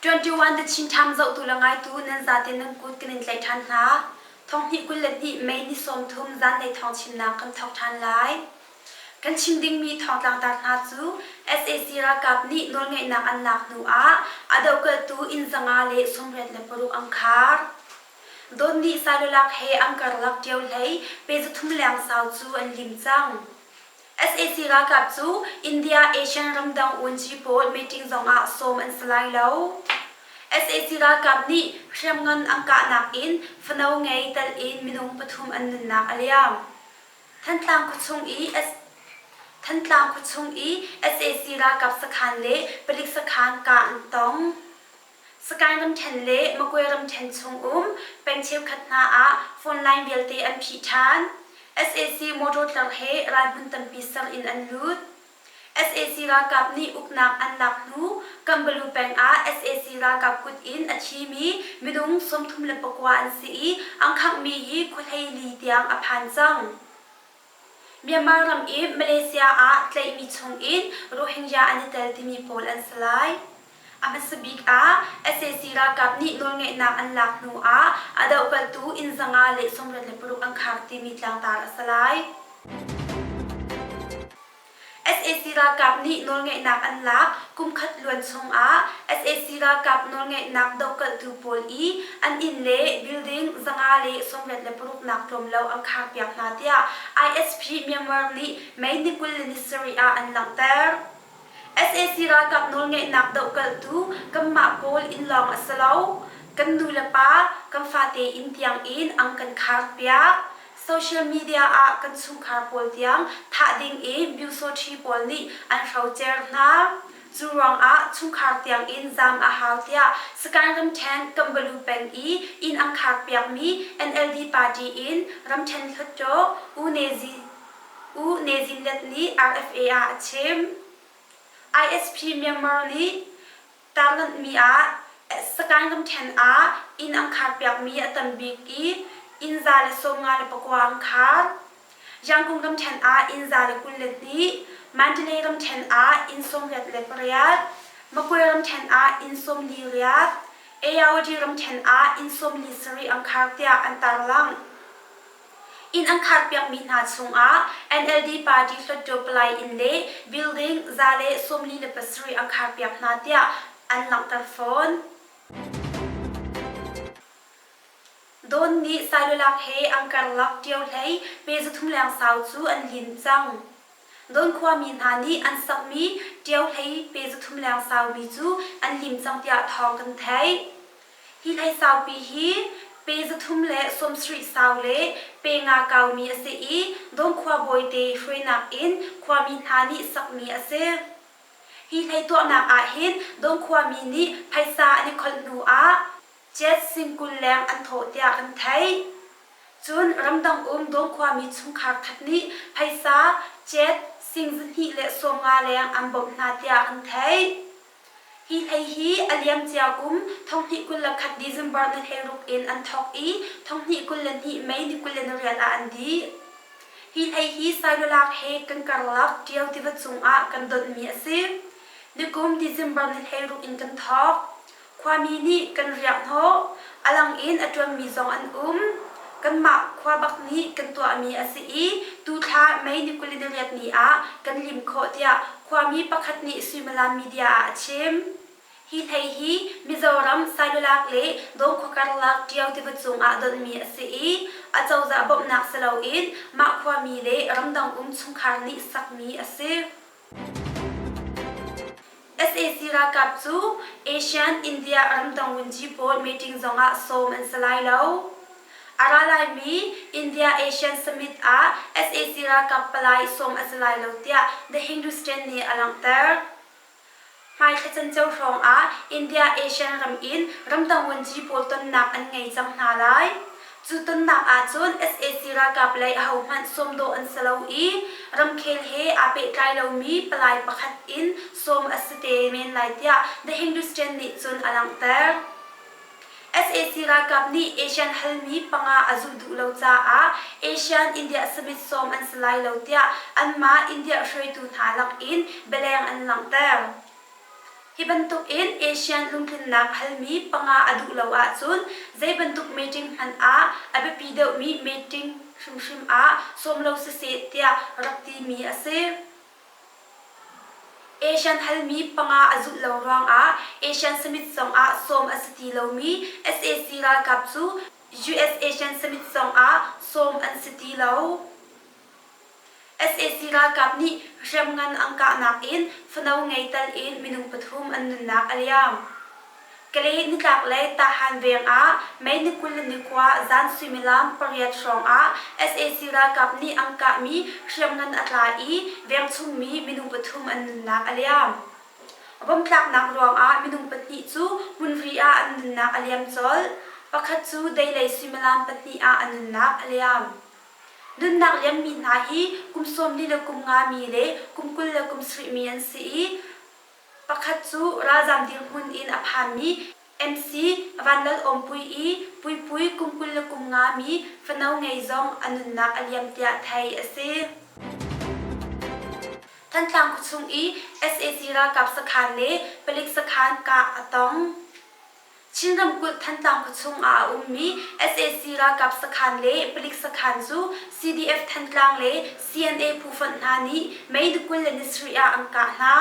21 The Chin Times zohtu le ngaitu nan zate nan kut kan in tlaih ṭhan hna. Thonghnih 22 May ni 30 zanlei thawng chimnak kan thawk ṭhan lai. Kan chim dingmi thawngtlangtar hna cu sac ralkap nih nawlngeihnak an lak hnu ah a dohkalhtu inn 586 an khar. Dawt nih Sailulak he an karlak ṭio hlei pe 300 leng sau cu an lim cang. Sac ralkap cu India Asian ramdang UNG pawl meeting zongah sawm an si lai lo. Sac ralkap nih hriamngan an kahnak in fano ngei tal in minung pathum an nunnak a liam. Thantlang khuachung i Thantlang khuachung i sac ralkap sakhan le palik sakhan kah an tong. Sakae ramṭhen le Magwe ramṭhen chung um peng cheukhat hna ah phone line vialte an phih ṭhan. Sac motor tlar he ralhmun tampi ser in an lut. Sac ralkap nih uknak an lak hnu Kambalu peng ah sac ralkap kut in a thimi minung 39 an si i an khanghmi hi khuahleili tiang a phan cang. Myanmar ram i Malaysia ah tlaihmi chung in Rohingya an i tel timi pawl an si lai. A hmasa bik ah sac ralkap nih nawlngeihnak an lak hnu ah a dohkaltu inn 586 an khar timi tlangtar a si lai. Sac ralkap nih nawlngeihnak an lak kumkhat luan chungah sac ralkap nawlngeihnak dohkalhtu pawl i an inn le building 586 nak tlawm lo an kharpiak hna tiah ISP Myanmar nih May ni 27 ah an langhter. Sac ralkap nawlngeihnak dohkalhtu kanmah pawl inn lawng a si lo. Kan nu le pa, kan fate inn tiang in an kan kharpiak. Social media ah kan chungkhar pawl tiang thah ding i Byusawṭhi pawl nih an hrocer hna. Cu ruangah chungkhar tiang in zaam a hau tiah Sagaing ramṭhen Kambalu peng i inn an kharpiakmi NLD party in ramṭhen hluttaw U Ne U Ne Zin Let nih RFA ah a chim. ISP Myanmar nih Tarlanhmi ah Sagaing ramṭhen ah inn an kharpiakmi a tam bik i inn 159 an khar. Yangon ramṭhen ah inn 122, Mandalay ramṭhen ah inn 88, Magwe ramṭhen ah inn 48, Ayeyarwady ramṭhen ah inn 47 an khar tiah an tarlangh. Inn an kharpiakmi hna chungah NLD party Hluttaw Palai inn le building 147 an kharpiak hna tiah an langhter fawn. Dawn nih Sailulak he an karlak ṭio hlei pe 300 leng sau cu an lim cang. Dawn khuami hna nih an sakmi ṭio hlei pe 300 leng saumi cu an lim cang tiah thawng kan theih. Hi hlei saupi hi pe 370 sau le pe nga kaumi a si i Dawng khuabawi te hruainak in khuami hna nih sakmi a si. Hi hlei tuahnak ahhin Dawng khuami nih phaisa an i kholh hnu ah jet sing 20 leng an thawh tiah kan theih. Cun ramdang um Dawng khuami chungkhar khat nih phaisa jet sing 250 leng an bawmh hna tiah kan theih. Hi hlei hi a liamcia kum 2021 December ni 16 in an thawk i 2022 May ni 28 ah an dih. Hi hlei hi Sailulak he kan karlak Ṭio tiva cungah kan donhmi a si. Nikum December ni 16 in kan thawk. Khuami nih kan riah hnawh. A lang in a ṭuanmi zong an um. Kanmah khua bak nih kan tuahmi a si i tuthla May ni 28 ni ah kan lim khawh tiah Khuami pakhat nih suimilam media ah a chim. Hi hlei hi Mizoram Sailulak le Dawngkhua karlak Ṭio tiva cungah donhmi a si i acozah bawmhnak si loin mah khuami le ramdang um chungkhar nih sakmi a si. Sac ralkap cu ASEAN India ramdang vunci pawl meeting zongah sawm an si lai lo. A ra laimi India-ASEAN Summit ah sac ralkap palai sawm a si lai lo tiah The Hindustan nih a langhter. Hmai thlacanceo hrawng ah India-ASEAN ram in ramdang vunci pawl tonnak an ngei cang hna lai. Cu tonnak ahcun sac ralkap lei ahohmanh sawm dawh an si lo i ramkhel he aa pehtlai lomi palai pakhat in sawm a si te men lai tiah The Hindustan nih cun a langhter. Sac ralkap nih ASEAN halmi panga a zulh duh lo caah ASEAN India Summit sawm an si lai lo tiah anmah India hruaitu hna lakin bialeng an langhter. Hi bantuk in ASEAN lungtlinnak halmi panga a duh lo ahcun zei bantuk meeting hmanh ah a biapi deuhmi meeting hrimhrim ah sawm lo siseh tiah rak timi a si. ASEAN halmi panga a zulh lo ruangah ASEAN Summit zongah sawm a si ti lomi sac ralkap cu US ASEAN Summit zongah sawm an si ti lo. Sac ralkap nih hriamngan an kahnak in fano ngei tal in minung pathum an nunnak a liam. Kalay nitlaklei Tahan veng ah May ni 29 zan suimilam pariat hrawng ah sac ralkap nih an kahmi hriamngan a tla i veng chungmi minung pathum an nunnak a liam. Bomb tlaknak ruangah minung pahnih cu hmunri ah an nunnak a liam colh. Pakhat cu deilei suimilam pahnih ah a nunnak a liam. Nunnak liammi hna hi kum 40 le kum nga mi le kum 20 le kum sarih mi an si i pakhat cu ralzaam dirhmun in a phanmi MC Vanlal Awmpui i Puipui kum 20 le kum nga mi fano ngei zong a nunnak a liam tiah theih a si. Thantlang khuachung i sac ralkap sakhan le palik sakhan kah a tong. Chin ramkulh Thantlang khuachung ah a ummi sac ralkap sakhan le palik sakhan cu CDF Thantlang le CNA phufonh hna nih May ni 27 ah an kah hna.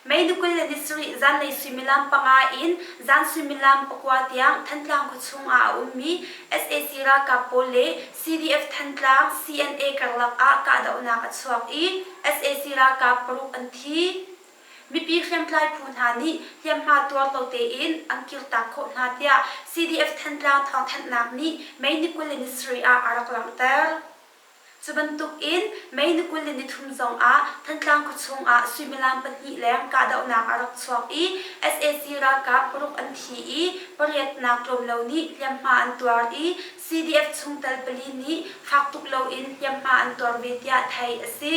May ni 27 zanlei suimilam panga in zan suimilam pakua tiang Thantlang khuachung ah a ummi sac ralkap pawl le CDF Thantlang CNA karlak ah kahdohnak a chuak i sac ralkap paruk an thi. Mipi hriamtlai phu hna nih hliamhma tuar lo tein an kirtak khawh hna tiah CDF Thantlang thawngthanhnak nih May ni 27 ah a rak langhter. Cu bantuk in May ni 23 zong ah Thantlang khuachung ah suimilam pahnih leng kahdohnak a rak chuak i sac ralkap paruk an thi i pariatnak tlawm lo nih hliamhma an tuar i CDF chungtel pali nih fak tuk loin hliamhma an tuar ve tiah theih a si.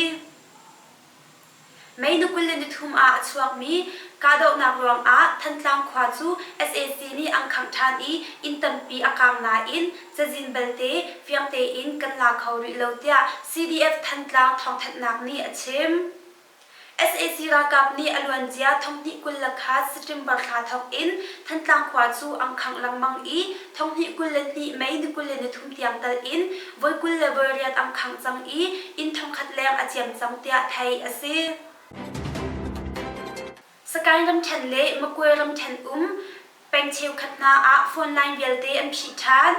May ni 23 ah a chuakmi kahdohnak ruangah Thantlang khua cu sac nih an khangh ṭhan i inn tampi a kaang nain cazin belte fiang tein kan la kho rih lo tiah CDF Thantlang thawngthanhnak nih a chim. Sac ralkap nih a luancia thonghnih 21 September thla thawk in Thantlang khua cu an khangh lengmang i thonghnih 22 May ni 23 tiang tal in voi 28 an khangh cang i inn thongkhat leng a ciam cang tiah theih a si. Sagaing ramṭhen le Magwe ramṭhen um peng cheukhat hna ah phone line vialte an phih ṭhan.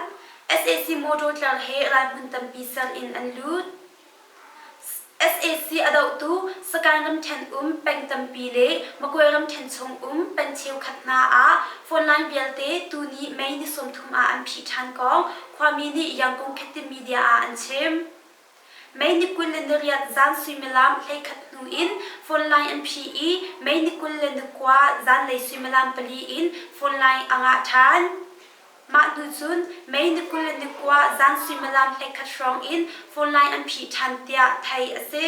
Sac motor tlar he ralhmun tampi ser in an lut. Sac a dohtu Sagaing ramṭhen um peng tampi le Magwe ramṭhen chung um peng cheukhat hna ah phone line vialte tuni May ni 30 ah an phih ṭhan kong khuami nih Yangon Khettin Media ah an chim. May ni 28 zan suimilam 11 hnu in phone line an phih i May ni 29 zanlei suimilam pali in phone line a ngah ṭhan. Mah hnu cun May ni 29 zan suimilam 11 hrawng in phone line an phih ṭhan tiah theih a si.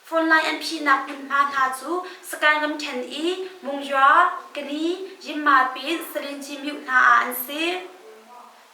Phone line an phihnak hmunhma hna cu Sagaing ramṭhen i Mungya, Kani, Yinmapin, Salinci myo hna ah an si.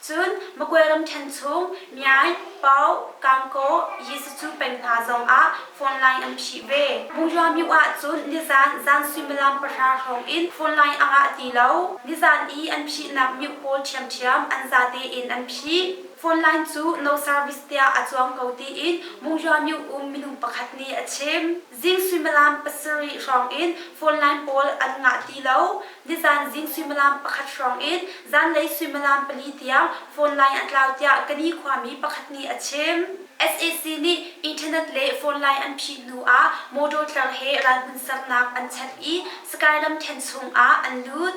Cun Magwe ramṭhen chung Myaing, Pau, Kangkaw, Yisacu peng hna zong ah phone line an phih ve. Mungya myo ah cun nizan zan suimilam pahra hrawng in phone line a ngah ti lo. Nizan i an phihnak myo pawl ṭhiamṭhiam an zate in an phih. Phone line cu no service tiah a cuang ko tiin Mungya myo um minung pakhat nih a chim. Zing suimilam pasarih hrawng in phone line pawl an ngah ti lo. Nizan zing suimilam pakhat hrawng in zanlei suimilam pali tiang phone line a tlau tiah Kani khuami pakhat nih a chim. Sac nih internet le phone line an phih hnu ah motor tlar he ralhmun sernak an chek i Sagaing ramṭhen chung ah an lut.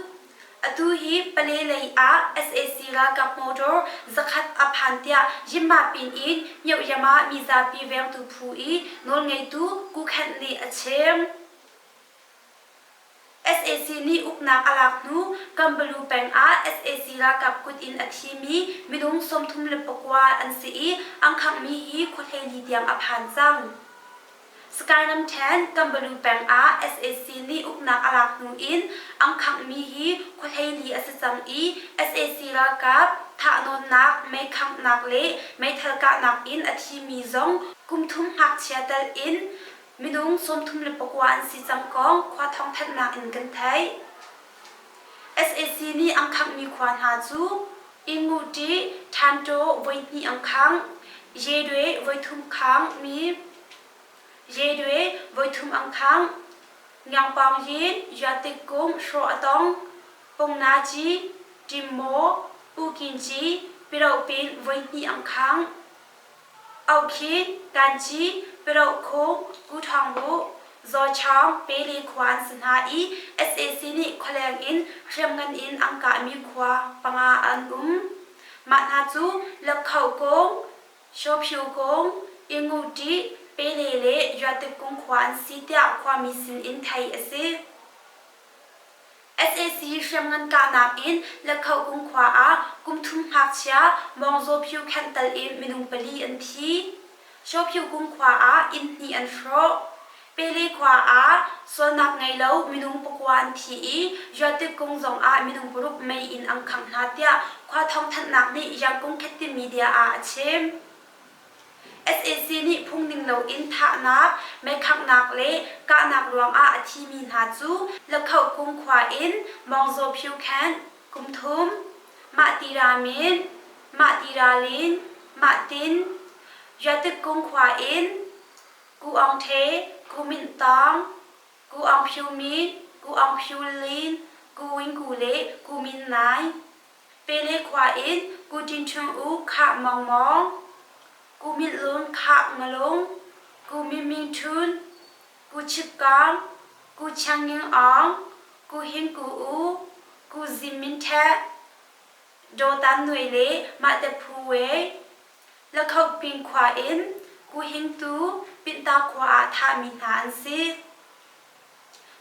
Atu hi Pale lei ah sac ralkap motor zakhat a phan tiah Yinmapin in Myohyam ah mizapi vengtu phu i nawlngeitu Ku Khenh nih a chim. Sac nih uknak a lak hnu Kambalu peng ah sac ralkap kut in a thimi minung 39 an si i an khanghmi hi khua hleili tiang a phan cang. Sagaing ramṭhen Kambalu peng ah sac nih uknak a lak hnu in an khanghmi hi khua hleili a si cang i sac ralkap thahnawnnak, meikhanghnak le meithal kahnak in a thimi zong kum thum ngakchia tel in. Minung 39 an si cang kong khua thawngthanhnak in kan theih. Sac nih an khanghmi khua hna cu Inguṭi, Ṭhanṭaw voihnih an khangh, Yedwe voithum khangh mi, Yedwe voithum an khangh, Ngiangpawngyin, Yatikkum hrawh a tong, Pungnaci, Ṭimmaw, Ukinci, Pirohpin voihnih an khangh. Ohkhin, Kanci, Pirohkhung, Kuṭhawngbu, Zawchawng, Pele khua an si hna i sac nih khualeng in hriamngan in an kahmi khua panga an um. Mah hna cu Lakhohkung, Shawphyukung, Inguṭih, Pele le Yuatikung khua an si tiah khuami sinin theih a si. Sac hriamngan kahnak in Lakhohkung khua ah kum thum ngakchia Mawng Zaw Phyu khenh tal in minung pali an thi. Shawphyu kung khua ah inn hnih an hrawh. Pele khua ah sualnak ngei lo minung pakua an thi i Yuatik kung zong ah minung paruk mei in an khangh hna tiah khua thawngthanhnak nih Yangkung Khetti Media ah a chim. Sac nih phungning loin thahnak, meikhanghnak le kahnak ruangah a thimi hna cu Lakhohkung khua in Mawng Zaw Phyu Khen, kum thum, Mah Ti Ra Min, Mah Ti Ra Lin, Mah Tin, Yuatikung khua in Ku Aung Htwe, Ku Minh Tawng, Ku Aung Phyu Min, Ku Aung Phyu Lin, Ku Win Ku le Ku Min Naing. Pele khua in Ku Tin Ṭhung U Khah Mawng Mawng, Ku Minh Lun Khah Ngalung, Ku Min Ming Ṭhun, Ku Chip Kang, Ku Chiang Nging Aung, Ku Hing Ku U, Ku Zim Min Ṭheh, Daw Tan Nuai le Mah Te Phu We, Lakhohping khua in Ku Hing Tu Pinta khua ah thahmi hna an si.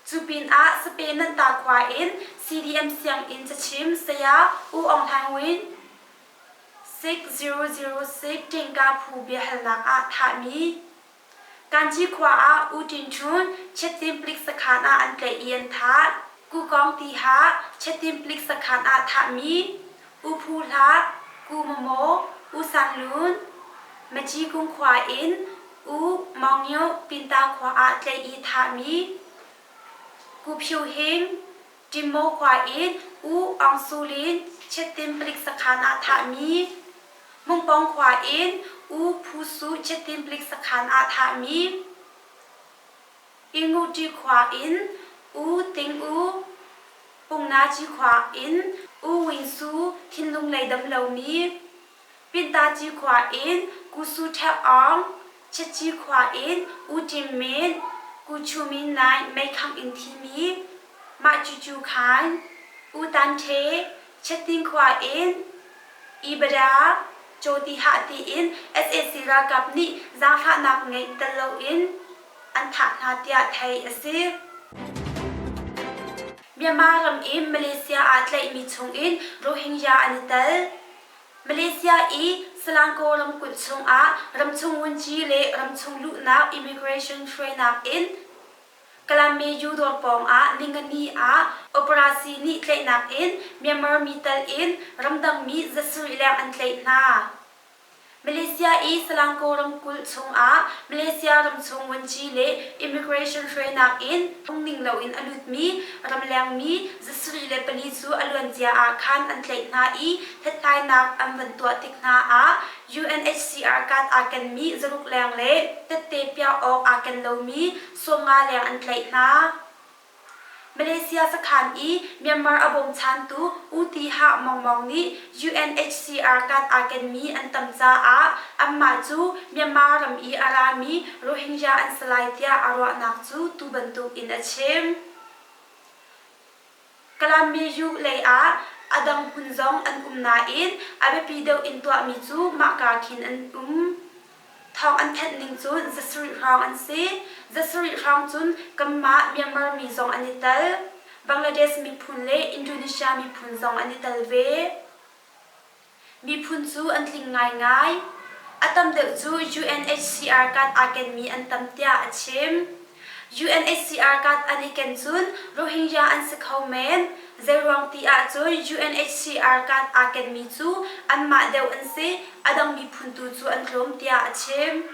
Cu pinah Sape Nanta khua in CDM sianginn cachim saya U Aung Hlaing Win 6006 Ṭingka phu biahalnak ah thahmi Kanci khua ah U Tin Htun Chettin palik sakhan ah an tlaih i an thah. Kukawng Tiha Chettin palik sakhan ah thahmi U Phu Hlah, Ku Mamaw, U San Lun, Maci Kung khua in U Maung Nyo Pinta khua ah tlaih i thahmi Ku Phyu Hing, Ṭimmaw khua in U Aung Su Lin Chettin palik sakhan ah thahmi Mungpong khua in U Phu Su Chettin palik sakhan ah thahmi Inguṭi khua in U Ting U, Pungnaci khua in U Win Su thinlung lei dam lomi Pintaci khua in Ku Su Ṭhek Aung, Chetci khua in U Ṭim Min, Ku Chu Min Naing meikhangh in thimi Mah Cu Cu Khan, U Tan Ṭhe, Chettin khua in Ibada, Caw Ti Hah tiin sac ralkap nih zaangfahnak ngeih tel loin an thah hna tiah theih a si. Myanmar ram i Malaysia ah tlaihmi chungin Rohingya an i tel. Malaysia i Selangor ramkulh chungah ramchung vunci le ramchung luhnak immigration hruainak in Kalammeyu dawr pawngah ningani ah operasi nih tlaihnak in Myanmar mi tal in ramdangmi 700 leng an tlaih hna. Malaysia i Selangor ramkulh chungah Malaysia ramchung vunci le immigration hruainak in phungning loin a lutmi ramlengmi 74 cu a luancia ah khan an tlaih hna i hlathlainak an van tuah tik hna ah UNHCR card aa kenmi 6 leng le tette piah awk aa ken lomi 50 leng an tlaih hna. Malaysia sakhan i Myanmar a bawmchantu U Ti Hah Mawng Mawng nih UNHCR card aa kenmi an tam caah anmah cu Myanmar ram i a rami Rohingya an si lai tiah a ruahnak cu tu bantuk in a chim. Kalammeyu lei ah a dang hmun zong an um nain a biapi deuh in tuahmi cu mahka khin an um. Thawng an thanh ning cu 700 hrawng an si. 700 hrawng cun kanmah Myanmar mi zong an i tel. Bangladesh miphun le Indonesia miphun zong an i tel ve. Miphun cu an tling ngaingai. A tam deuh cu UNHCR card aa kenmi an tam tiah a chim. UNHCR card an i ken cun Rohingya an si kho men. Zeiruang ti ahcun UNHCR card aa kenmi cu anmah deuh an si, a dang miphun tu cu an tlawm tiah a chim.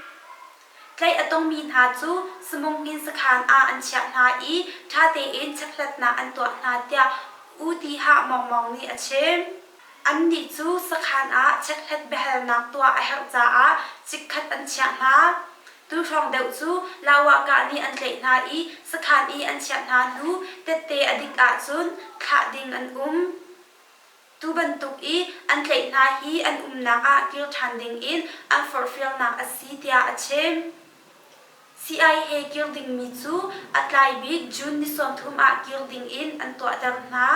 Tlaih a tongmi hna cu Samunghin sakhan ah an chiah hna i ṭha tein chekhlatnak an tuah hna tiah U Ti Hah Mawng Mawng nih a chim. Annih cu sakhan ah chekhlat biahalnak tuah a herh caah chikkhat an chiah hna. Tuhrawng deuh cu Lawakah nih an tlaih hna i sakhan i an chiah hna hnu tette a dik ahcun thlah ding an um. Tu bantuk i an tlaih hna hi an umnak ah kir ṭhan ding in an forhfialnak a si tiah a chim. Sii-ai he kir dingmi cu a tlai bik June ni 30 ah kir ding in an tuahter hna.